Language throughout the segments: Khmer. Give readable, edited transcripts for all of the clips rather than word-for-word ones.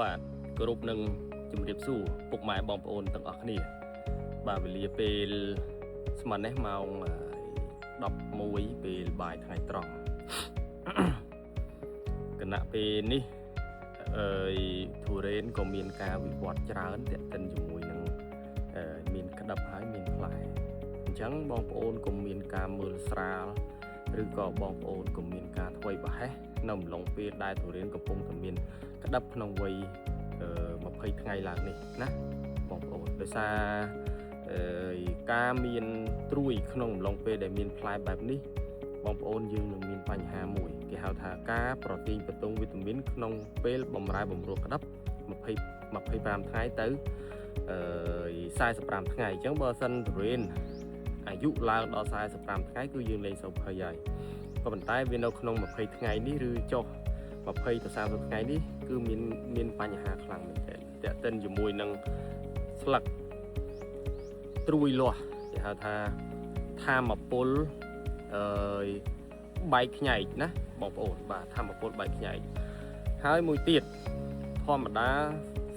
បាទគោរពនឹងជម្រាបសួរពុកម៉ែបងប្អូនទាំងអស់គ្នា បាទវេលាពេលស្មាននេះម៉ោង11ពេលបាយថ្ងៃត្រង់ គណៈពេលនេះអឺធូរ៉េនក៏មានការវិវត្តច្រើនទាក់ទិនជាមួយនឹងអឺមានក្តាប់ហើយមានផ្លែអញ្ចឹងបងប្អូនកុំមានការមើលស្រាលឬក៏បងប្អូនកុំមានការធ្វេសប្រហែសនៅអំឡុងពេលដែលធូរ៉េនកំពុងតែមានក្តាប់ក្នុងវ័យអឺ20ថ្ងៃឡើងនេះណាបងប្អូនដោយសារអឺការមានត្រួយក្នុងអំឡុងពេលដែលមានផ្លែបែបនេះ បងប្អូនយើងនឹងមានបញ្ហាមួយគេហៅថាការប្រទីងបន្ទង់វីតាមីនក្នុងពេលបំរែបំរួលក្តាប់20 25ថ្ងៃទៅអឺ45ថ្ងៃអញ្ចឹងបើសិនទុរេនអាយុឡើងដល់45ថ្ងៃគឺយើងលែងសូវភ័យហើយក៏ប៉ុន្តែវានៅក្នុង20ថ្ងៃនេះឬចុះ20ទៅ30ថ្ងៃនេះគឺមានមានបញ្ហាខ្លាំងមែនទែនទាក់ទិនជាមួយនឹងស្លឹកត្រួយលាស់គេហៅថាថាមពលអឺបែកខ្ញែកណាបងប្អូនបាទធម្មពលបែកខ្ញែកហើយមួយទៀតធម្មតា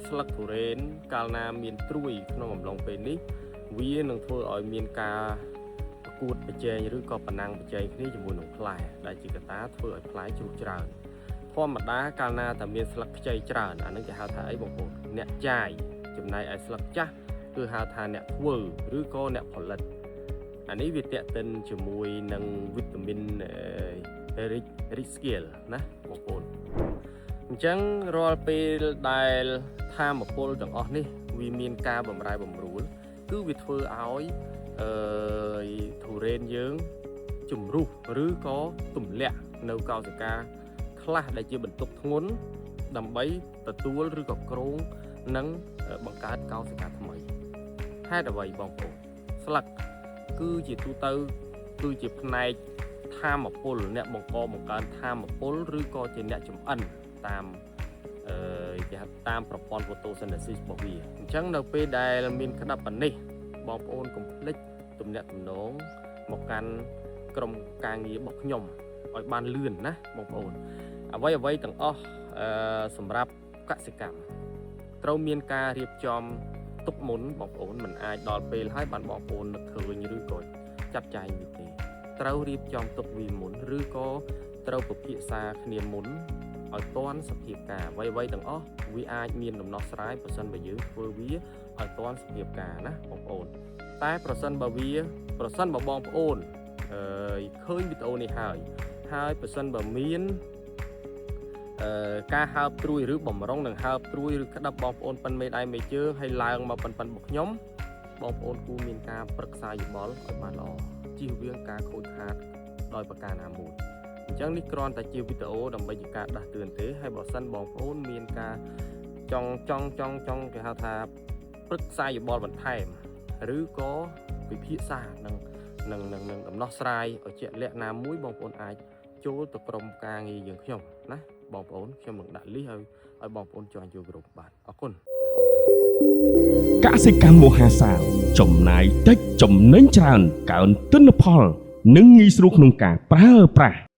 ស្លឹកទុរេនកាលណាមានត្រួយក្នុងអំឡុងពេលនេះវានឹងធ្វើឲ្យមានការប្រកួតប្រជែងឬក៏ប្រណាំងប្រជែងគ្នាជាមួយនឹងផ្លែដែលជាកត្តាធ្វើឲ្យផ្លែជ្រុះច្រើនធម្មតាកាលណាតែមានស្លឹកខ្ចីច្រើនអានឹងគេហៅថាអីបងប្អូនអ្នកចាយចំណែកឯស្លឹកចាស់គឺហៅថាអ្នកធ្វើឬក៏អ្នកផលិត អានេះវាទាក់ទិនជាមួយនឹងវីតាមីនរិចរិច skill ណាបងប្អូនអញ្ចឹងរាល់ពេលដែលធមពលទាំងអស់នេះវាមានការបំរែបំរួល គឺវាធ្វើឲ្យអឺធូរ៉េនយើងជំរុះឬក៏ទម្លាក់នៅកោសិកាខ្លះដែលជាបន្ទុកធ្ងន់ដើម្បីទទួលឬក៏គ្រោងនិងបង្កើតកោសិកាថ្មីហេតុអ្វីបងប្អូនស្លឹក គឺជាទូទៅគឺជាផ្នែកធម្មពលអ្នកបង្កបង្កើនធម្មពលឬក៏ជាអ្នកចំអិនតាមអឺគេហៅតាមប្រព័ន្ធ photosynthesis របស់វាអញ្ចឹងនៅពេលដែលមានក្តាប់ប៉នេះបងប្អូនកុំភ្លេចទំនាក់ទំនងមកកាន់ក្រុមការងាររបស់ខ្ញុំឲ្យបានលឿនណាបងប្អូនអ្វីអ្វីទាំងអស់អឺសម្រាប់កសិកម្មត្រូវមានការរៀបចំ ទុកមុនបងប្អូនមិនអាចដល់ពេលហើយបានបងប្អូននឹកឃើញឬក៏ចាត់ចែងវាទេត្រូវរៀបចំទុកវាមុនឬក៏ត្រូវពិភាក្សាគ្នាមុនឲ្យទាន់សភាពការអ្វីៗទាំងអស់វាអាចមានដំណោះស្រាយប្រសិនបើយើងធ្វើវាឲ្យទាន់សភាពការណាបងប្អូនតែប្រសិនបើវាប្រសិនបើបងប្អូនអឺឃើញវីដេអូនេះហើយហើយប្រសិនបើមាន អឺការហើបត្រួយឬបំរុងនឹងហើបត្រួយឬក្តាប់បងប្អូនប៉ិនមេដៃមេជើងហើយឡើងមកប៉ិនប៉ិនរបស់ខ្ញុំបងប្អូនគួរមានការប្រឹក្សាយោបល់ឲ្យបានល្អជៀសវាងការខូចខាតដោយប្រការណាមួយអញ្ចឹងនេះគ្រាន់តែជាវីដេអូដើម្បីជាការដាស់តឿនទេហើយបើសិនបងប្អូនមានការចង់ចង់ចង់ចង់គេហៅថាប្រឹក្សាយោបល់បន្ថែមឬក៏ពិភាក្សានឹងនឹងនឹងនឹងដំណោះស្រាយឲ្យជាក់លាក់ណាមួយបងប្អូនអាចចូលទៅក្រុមការងារយើងខ្ញុំណា បងប្អូនខ្ញុំនឹងដាក់ link ឲ្យឲ្យបងប្អូនចុះចូលក្រុមបាទអរគុណ កសិកម្មមហាសាលចំណាយតិចចំណេញច្រើនកើនទិន្នផល និងងាយស្រួលក្នុងការប្រើប្រាស់។